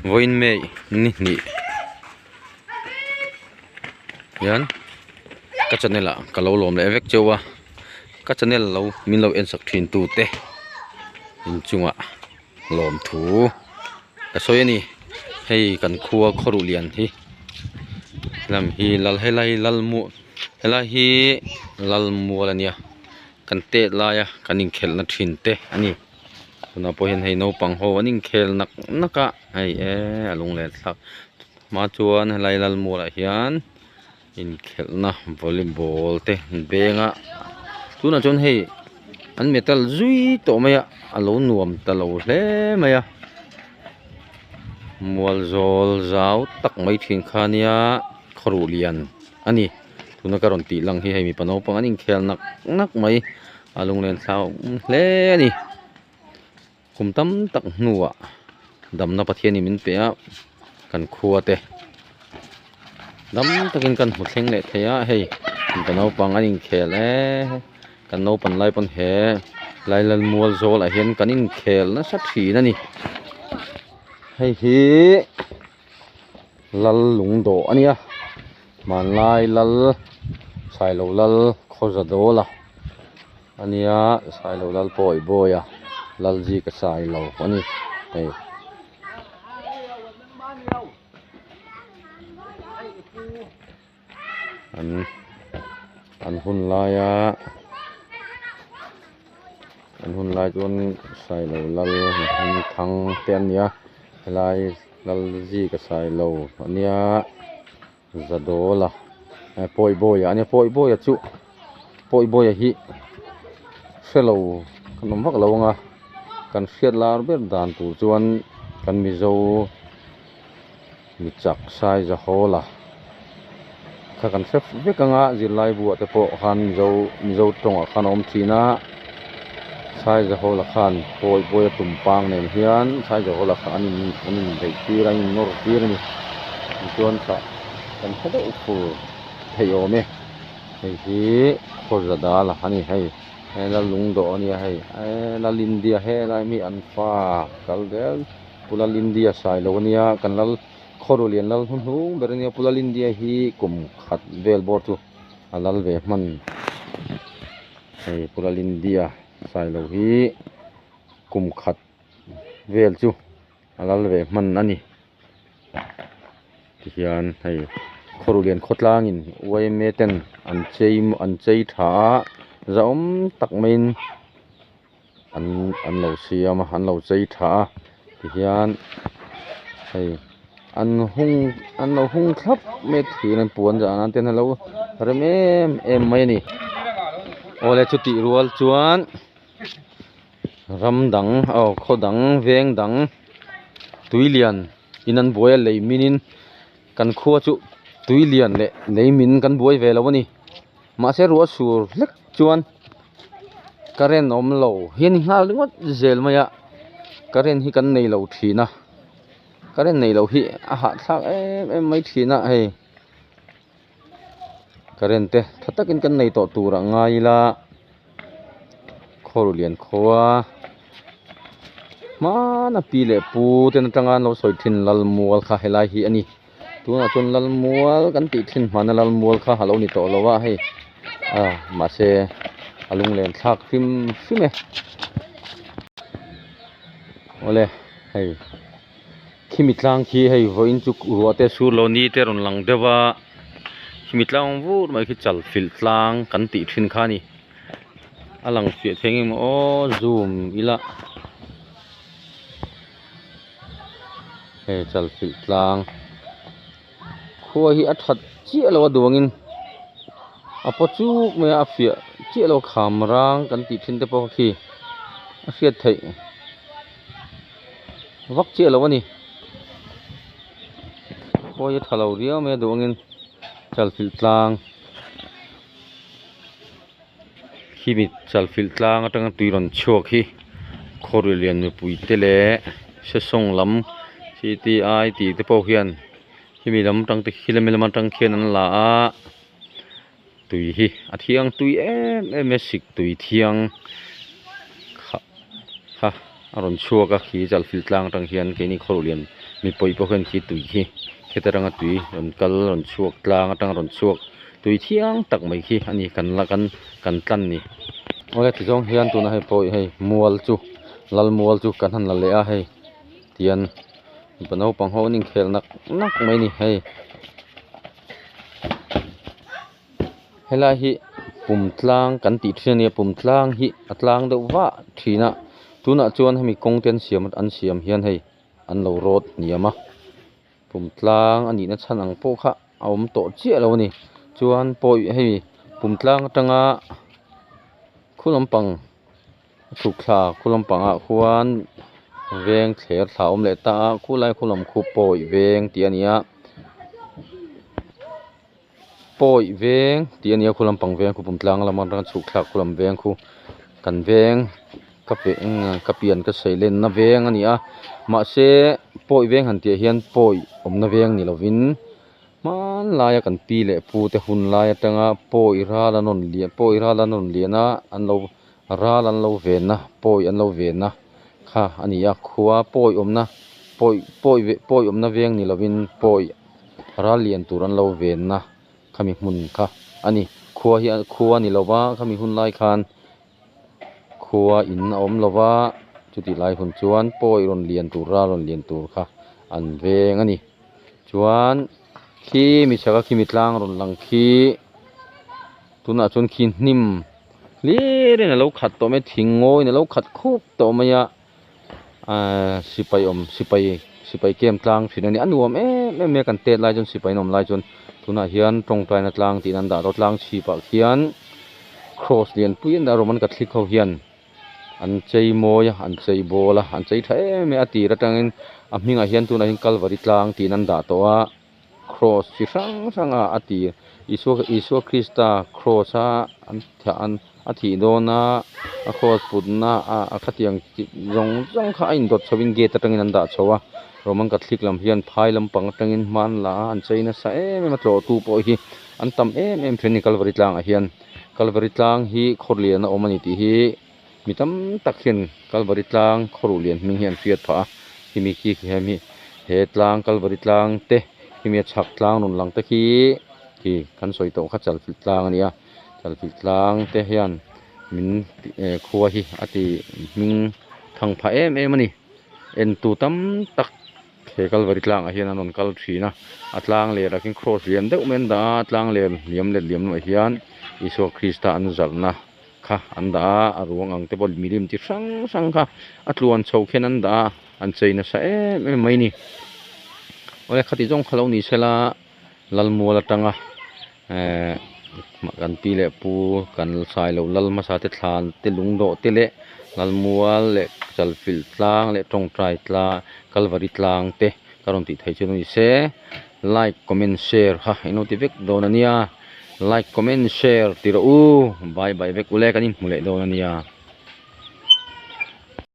Vawiin May ni hnih hian ka channel ah ka lo lawm leh vek cheu a ka channel lo min lo en sak thin tu te inchungah lawmthu ka sawi a ni hei kan khua khawruh lian hi lam hi lal helai lal muah helai hi lal mual a nia kan tet laia kan inkhelhna thin te a ni. Tunah pawh hian hei naupang ho an inkhel nak nak a hei eee a lunglen thlak hma chuan helai lal mualah hian inkhelhna volleyball te an beng a tunah chuan hei an metal zui tawh mai a a lo nuam ta lo hle mai a mual zawl zau tak mai thin kha nia khawruh lian a ni tuna ka rawn tih lang hi hei mipa naupang an inkhel nak nak mai. A lunglen thlau hle a ni kum tam tak hnuah damna Pathianin min pe a kan khua te dam takin kan hmu thleng leh thei a hei mipa naupang an inkhel e kan naupan lai pawn he Lailalmual zawlah hian kan inkhel nasa thin a ni hei hi lal lungdawh a nia hmanlai lal sailo lal khawza dawl a a nia sailo lal pawi bawi a lal zika sailo a ni hei. An an hun laia an hun lai chuan sailo lal hmingthang te an ni a helai lal zika sailo a nia zadawla eh pawihbawia a nia pawihbawia chu pawihbawia hi hrelo kan awm vak lo ang a kan hriat lar ber dan tur chuan kan mizo. Mi chak sai zahawla kha kan hre vek anga zirlai buah te pawh khan mizo mizo tawngah khan a awm thin a sai zahawla khan pawi pawi a tum pang nen hian sai zahawla kha an in an inbeih tir a an in nawr tir a ni tichuan tah kan hre deuh fur thei awm e hei hi khawza dal a ni hei he lal lungdawh a nia hei eee lal india helai mi an fa kal zel. Pu Lal India sai lo ania kan lal khawru lian lal hnuhnung ber ania Pu Lal India hi kum khat vel bawr chu a lal ve hman hei Pu Lal India sai lo hi kum khat vel chu a lal ve hman a ni tihian hei khawru lian khawtlangin yma ten an chei an chei tha a zahawm tak maiin. An an lo siam a an lo chei tha a tihian hei an hung an lo hung thlap mai a thir an puan zah nan ten a lo rem em em mai a ni awle chutih rual chuan ram dang aw khaw dang veng dang tui lian in an buai a lei min in kan khua chu tui lian leh lei min kan buai ve lo a ni. Mahse ruah sur hlek chuan current awm lo hian nghal ringawt zel mai a current hi kan nei lo thin a current nei lo hi a hahthlak em em mai thin a hei current te tha takin kan nei tawh tur a ngai ila khawl lian khua hmana pi leh pu ten atanga an lo sawi thin lalmual kha helai hi a ni. Tunah chuan Lalmual kan tih thin hmana Lalmual kha a lo ni tawh lo a hei a mahse a lunglen thlak hrim hrim e awle hei khimi tlang khi hei vawiin chu ruah te sur lo ni te rawn lang deuh a khimi tlang vur mai khi chal filh tlang kan tih thin kha a ni a lang fiah thei ang em aw zoom ila. Hei chalfilh tlang khua hi a that chiah lo a duangin a paw chuk mai a a fiah chiah lo a kham rang kan tih thin te pawh khi a hriat theih vak chiah lo a ni khua hi a tha lo riau mai a duangin chalfilh tlang khimi chalfilh tlang atanga tui rawn chhuak hi khawri lian mipui te leh sesawng lam c t i tih te pawh hian khimi lam atang te khi lami lam atang khian an la a tui hi a thiang tui em em a sik tui thiang kha kha. A rawn chhuak a khi chalfilh tlang atang hian keini khawruhlian mipui pawh hian khi tui khi kheta tanga tui rawn kal rawn chhuak tlang atanga rawn chhuak tui thiang tak mai khi a ni kan la kan kan tlan ni. Awle tizawng hian tuna hei pawh hei mual chu lal mual chu kan han la leh a hei tian mipa naupang ho an inkhel nak nak mai a ni hei. Helai hi pum tlang kan tih thin a nia pum tlang hi a tlang deuh vah thin a tunah chuan hemi kawng te an siam an siam hian hei an lo rawt hniam a pum tlang a nihna chhan ang pawh kha a awm tawh chiah lo a ni chuan pawi hei pum tlang atanga khu lampang a chhuk thla khu lampangah khuan veng thler thla a awm leh ta a khulai khu lam khu pawi veng tih a ni a. Pawi veng tih a nia khu lampang veng khu pum tlang lama atanga chhuk thlak khu lam veng khu kan veng ka ka pian ka sawi lenna veng a ni a mahse pawi veng han tih ah hian pawi awmna veng ni lovin hmanlaia kan pi leh pu te hun lai atanga pawi ral an rawn lian pawi ral an rawn lian a an lo ral an lo venna pawi an lo venna kha a ni a khua pawi awmna pawi pawi pawi awmna veng ni lovin pawi. Ral lian tur an lo venna khami hmun kha a ni khua hi khua a ni lo va khami hun lai khan khua in a awm lo va chutih lai hun chuan pawi rawn lian tur ral rawn lian tur kha an veng a ni chuan khi mi chhaka khimi tlang rawn lang khi tunah chuan khi hnim hlir in a lo khat tawh mai a thing ngawiin a lo khat khup tawh mai a. Ahh sipai awm sipai sipai camp tlang thin a ni a nuam em em mai a kan tet lai chuan sipai an awm lai chuan tunah hian tawngtaina tlang tiin an dah tawh tlang chhipah khian cross lian pui an dah a roman catholic ho hian an chei mawi a an chei bawl a an chei tha em em a tir atangin a hmingah hian tunah hian kalvari tlang tiin an dah tawh a. Cross chi hrang hrang a a ti Isua Isua Krista cross a an thah an a thih dawn a a cross putna a a khatiang chi zawng zawng kha a indawt chho in gate atangin an dah chho a Roman Catholic lam hian phai lampang atangin hma an la a an chei nasa em em a tlawhtu pawh hi an tam em em thin a ni Kalvari tlangah hian Kalvari tlang hi khawrlian a awm a ni tih hi mi tam tak hian Kalvari tlang khawruh lian hming hi an hriat phah a khimi khi khi hemi he tlang Kalvari tlang te khimi a chhak tlang rawn lang te khi khi kan sawi tawh kha chalfilh tlang a ni a chalfilh tlang te hian min eh khua hi a ti hming thang phah em em a ni entu tam tak he Kalvari tlangah hian an rawn kal thin a a tlang lerah khian cross lian deuh mai an dah a tlang ler hniam let liam lamah hian Isua Krista an zalhna. Kha an dah a a ruang ang te pawh milim chi hrang hrang kha a tluan chho khian an dah a an chei nasa em em mai a ni awle khati zawng kha lo ni sela lalmual atanga ehh kan pi leh pu kan sailo lal hmasa te thlan te lungdawh te leh lalmual leh chalfilh tlang leh tawngtai tlang kalvari tlang te ka rawn tih theih chu ni se like comment share kha eng lo ti vek dawn a nia. Like comment share ti rawh u bye bye vek ule kan inhmu leh dawn ania.